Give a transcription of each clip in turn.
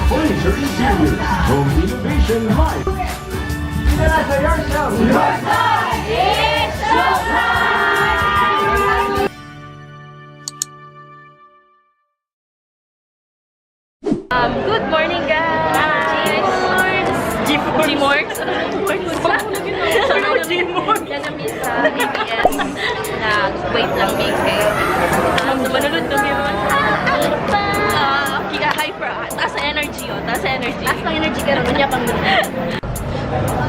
Furniture Interiors, Home Innovation Life. Good morning, guys! G-Morgs! G-Morgs! G-Morgs! Yan ang sa ABS. Nag-wait lang mi kay manulod kami ron. Ah, hyper. Taas ang energy, oh. Taas ang energy. Taas ng energy karon niya pang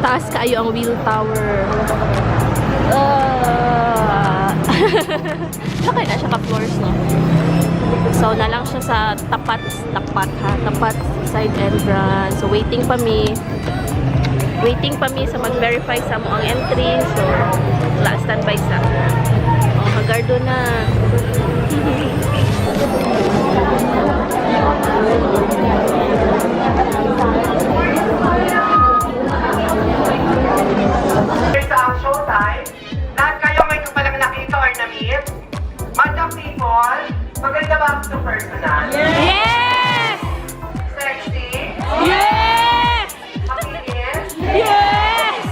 Taas kaayo ang wheel tower. Lakay na siya ka floors, no? So, na lang siya sa tapat, tapat ha, tapat side entrance. So, waiting pa mi. Waiting pa mi sa mag-verify sa mo ang entry. So, wala, standby sa. Oh, magardo na. Sa ang showtime, lahat kayo may palang nakita or na-meet. Madam people, maganda ba ako sa personal? Yes! Sexy? Yes! Makinis? Yes!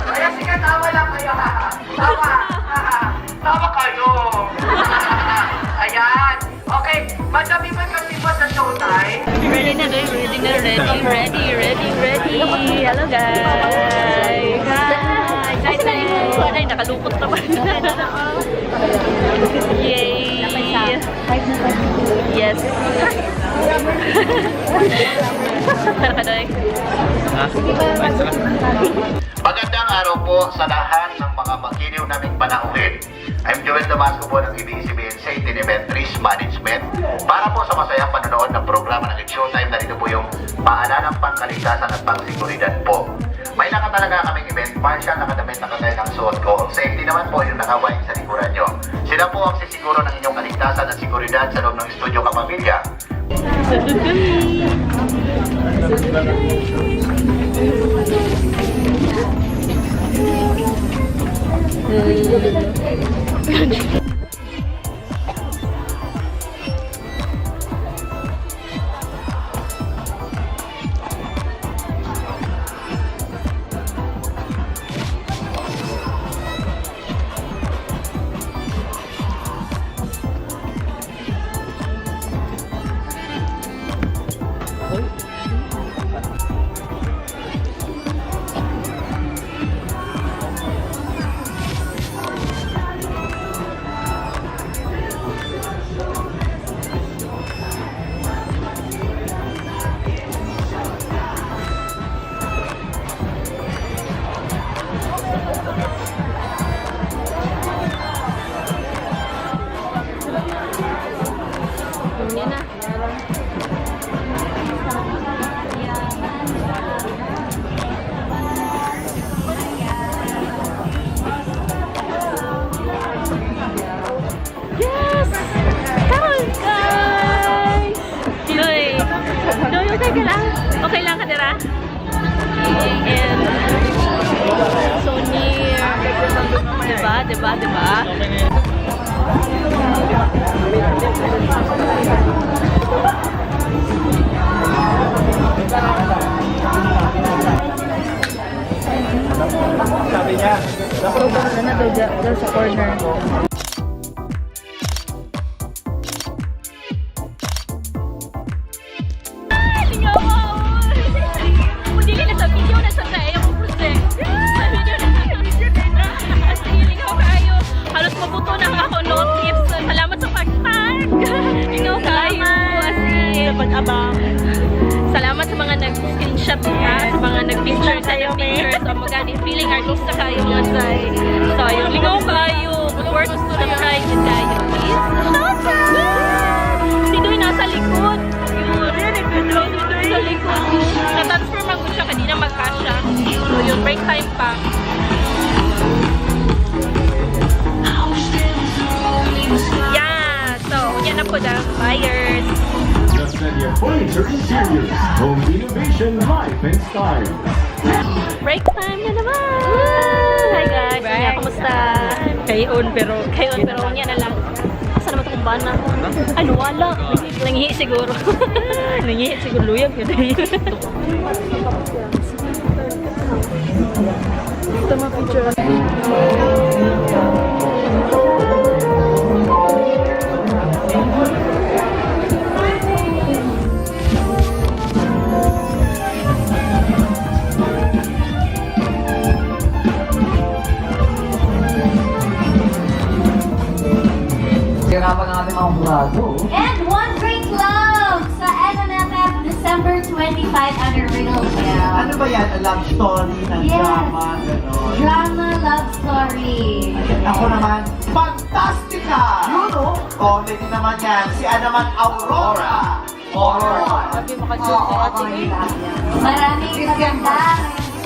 Kaya sige, tawa lang kayo ha. Tawa! Tawa kayo! Ayan! Okay, Madam people kasi po sa showtime. Ready na, guys. Ready na, ready, ready, ready, ready. Hello, guys. Hi. Hi, hi. Ay, nakalukot naman. Yay. Yes. Tara ka, Doy. Magandang araw po sa lahat ng mga makiliw naming panauhin. I'm Joel Damasco po ng ABS-CBN Safety and Event Risk Management. Para po sa masayang panonood ng programa ng It's Showtime, narito po yung paalalang pangkaligtasan at pangsiguridad po. May nakatalaga kaming event partial, nakadamit na kagaya ng suot ko. Ang safety naman po yung nakawain sa likuran nyo. Sila po ang sisiguro ng inyong kaligtasan at seguridad sa loob ng studio kapamilya. Yan na. Yes! Karon, guys! Doy! Doy, okay ka lang? Okay lang ka, dira? And so near. Diba? Diba? Diba? Ano daw dyan sa corner. Dili na sa video na sa tayo yung project. Sa video na sa As in, lingaw kaayo. Halos mabuto na ako notice. Salamat sa pag-tag. Lingaw kaayo. As in, Pag-abang. salamat sa mga nag-screenshot ha, sa mga nag-picture sa nag-picture. So, magani, feeling artista kayo mga say. So, ayun, lingaw kayo. Worth to the try din kayo. It's showtime! Si Duy nasa likod. Yun. Si Duy sa likod. Na-transfer man gud siya kanina magkasya. So, yun, break time pa. Yeah! So, yan na po the buyers. Justedia Furniture Interiors, Home Innovation Life and Style. Break time na naman! Hi guys! Kanya, kamusta? Kayon pero Kayon, pero niya na lang. Asa naman itong Akong bana. Ay, wala. Nangihi siguro. Nangihi siguro. Luyag yun. Ito mga picture. Hirapan ng ating mga murado. And One Great Love sa MMFF December 25 under Regal Bell. Ano ba yan? A love story ng Yes. drama, gano'n. Drama love story. Ako naman, Fantastica! Yun, oh! Comedy naman yan. Si ano naman, Aurora. Horror. Sabi maka-joke Oo, si ate. Maraming maganda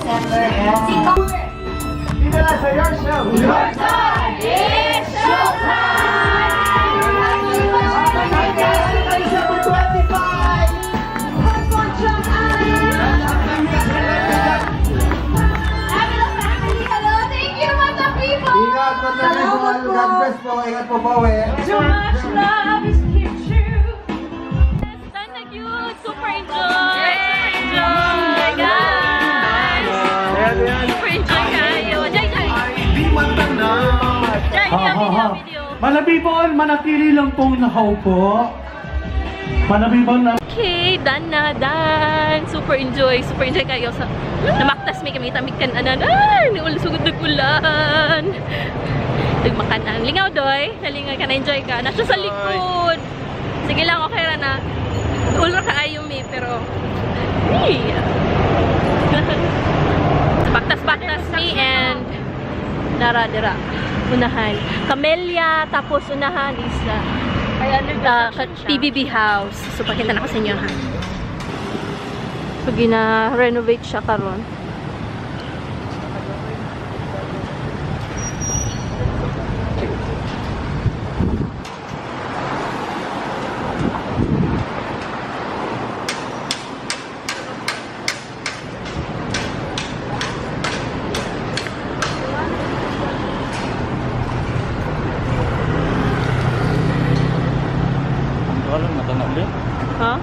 ngayong December. Si Connor. Dito na sa Your Show. Your It's showtime! Fantastica, December 25! Family, hello! Thank you, mga people! Ingat, Madam people. God bless po. Ingat po po eh. Too much love is here true. Sana cute! Super enjoy! Super enjoy, guys! Super enjoy kayo! Jai, Jai! Jai, video, video, video. Malabibon, manatili lang pong nakaupo. Malabibon na Okay, done na, done. Super enjoy, super enjoy kayo sa namaktas may kami tamik kan anan. Ay, niul sugod nag-ulan. Nagmakanan. Lingaw doy, nalingaw ka na enjoy ka. Nasa sa likod. Sige lang, okay ra na. Ulo ka ayo mi pero hey. Baktas-baktas me and dara dara unahan. Camellia tapos unahan is Ay, under construction siya. PBB house. So, pakita na ko sa inyo, ha. So, gina-renovate siya karon. Ha?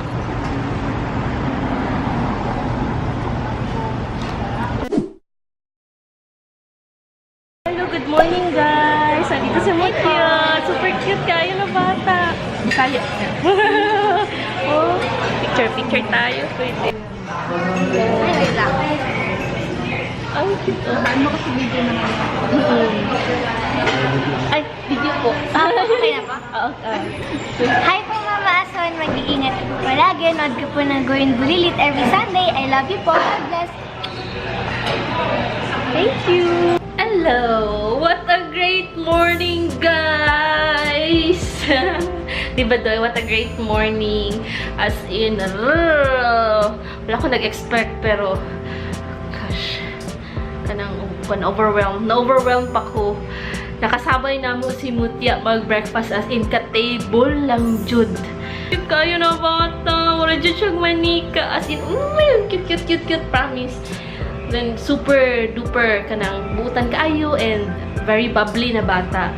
Hello, good morning guys! Andito si Mutya! Super cute kayo na bata! Bisaya. Oh, picture, picture tayo. Pwede. Ay, wait lang. Ay, cute. Oh. Ano kasi video naman? Ay, video po. Ah, okay na po? Oo, ah. Hi po, Mama Ason. Mag-iingat po palagi. Nood ko po ng Going Bulilit every Sunday. I love you po. God bless. Thank you. Hello! What a great morning, guys! Diba, Doy? What a great morning. As in, wala ko nag-expect, pero, gosh, kanang kan overwhelmed. Na-overwhelmed pa ko. Nakasabay na mo si Mutya mag-breakfast as in, ka-table lang, jud. Cute kayo na bata. Wala jud siyang manika. As in, cute, cute, cute, cute, promise. Then, super duper kanang buutan kaayo and very bubbly na bata.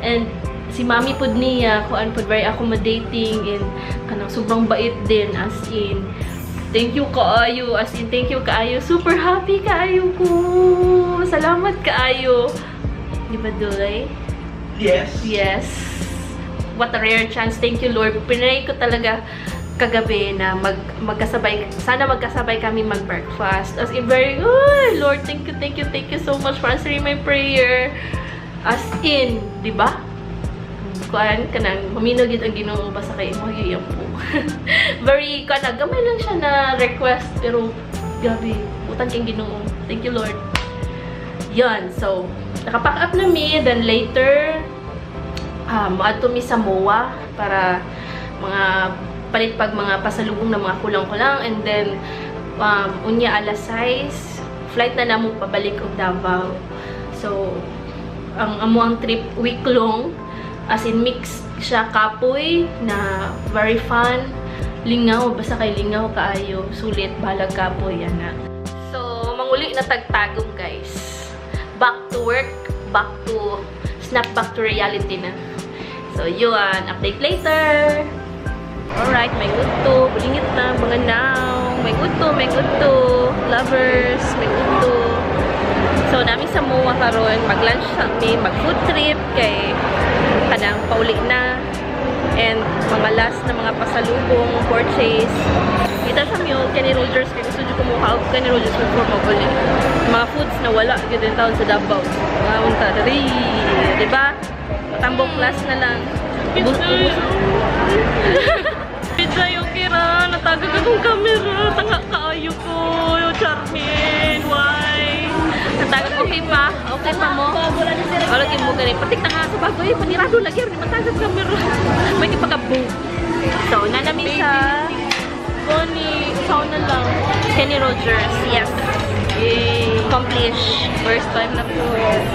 And si mami pud niya, kuan pud very accommodating and kanang sobrang bait din as in. Thank you kaayo, as in thank you kaayo. Super happy kaayo ko. Salamat kaayo. Di ba, Doy? Yes. Yes. What a rare chance. Thank you, Lord. Pinray ko talaga kagabi na magkasabay, sana magkasabay kami mag-breakfast. As in, very, uy, Lord, thank you, thank you, thank you so much for answering my prayer. As in, di ba? Kuan ka nang, mamino gid ang Ginoo basta kay imo yung po. Very, kuan na, gamay lang siya na request, pero, gabi, utang kay Ginoo. Thank you, Lord. Yan, so, nakapack up na mi, then later, moadto mi sa MOA para mga palit pag mga pasalubong na mga kulang-kulang and then unya alas 6 flight na namo pabalik og Davao. So ang amo ang trip week long as in mix siya kapoy na very fun, lingaw basta kay lingaw kaayo, sulit balag kapoy ana. So manguli na tagtagom guys. Back to work, back to snap back to reality na. So, yun. Update later! Alright, may good to. Bulingit na, mga now. May good to, may good to. Lovers, may good to. So, nami sa MOA karon, mag-lunch kami, mag-food trip kay kanang pauli na and mga last na mga pasalubong purchase. Kita sa mule, Kenny Rogers, kay gusto dyan kumuha og Kenny Rogers before mag-uli. Mga foods na wala gyud in town sa Davao. Mga unta, dali, di ba? Tambok last na lang. Ubus, ubus. Pizza yung kira, natagag akong camera. Tanga kaayo ko. Charmin, why? Natagag, okay pa? Okay pa mo? Wala gyud mo gani. Patik na nga sa bago eh. Panirado lagi. Hindi matagag camera. May kipagabong. So, nanami sa Bonnie, ikaw na lang. Kenny Rogers. Yes. Yay! Accomplish. First time na po.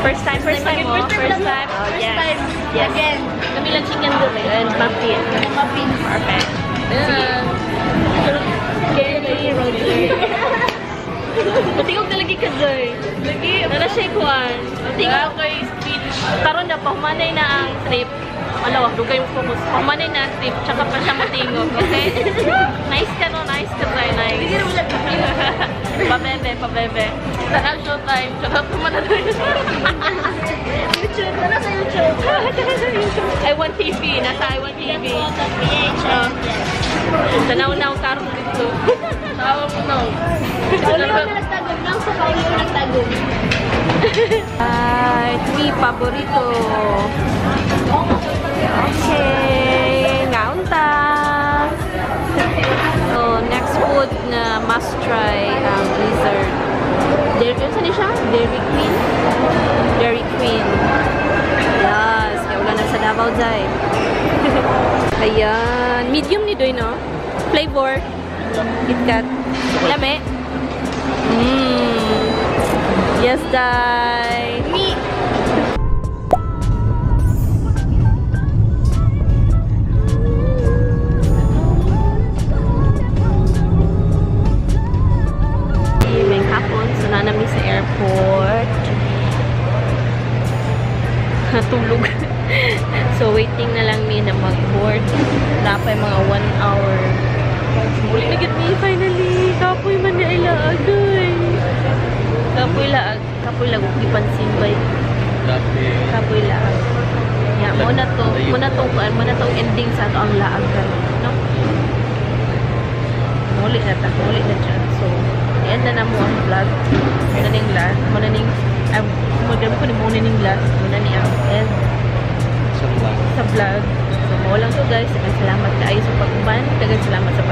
First time, first time mo? First First time. time. Oh, First yes. time. Yes. Again. Kami lang chicken doon and muffin. Muffin. Perfect. Sige. Kenny Rogers. Patingog na lagi ka, Joy. Lagi, Nara siya kuwan. Patingog. kay speech. Karon na, pahumanay na ang trip. Alaw, dugay mo focus. Pahumanay na ang trip, tsaka pa siya matingog, okay? Nice ka no, nice ka, Joy, nice. Pabebe, pabebe. Tara, showtime. Charot naman na YouTube. Tara sa YouTube. I Want TV, nasa I Want TV. PH. Tanaw na ang karon dito. Tawa mo na. Kauliw na nagtagog lang sa kauliw nagtagog. Ay, three paborito. Okay, ngaunta. So, next food na must try ang lizard. Dairy, saan siya? Dairy Queen? Dairy Queen. Yes, kaya wala na sa Davao, Jai. Ayan. Medium ni Doy, no? Flavor. KitKat. Lame. Yes, Dai. Me. May hapon, so nanami sa airport. Natulog. So, waiting na lang mi na mag-board. Wala pa yung mga 1 hour. Muli na gid mi, finally. Kapoy man ni ay laag, ay. Kapoy laag. Kapoy laag. Huwag ipansin ba Kapoy laag. Yeah, mo na to, mo na tong, mo na tong ending sa ato ang laag karon, no? Muli na ta, muli na siya. So, end na na mo ang vlog. Muna ning last, muna ning, magdami ko ni muna ning last, muna ni ang end sa vlog. So, mo lang to guys. Daghang salamat kaayo sa pag-uban. Daghang salamat sa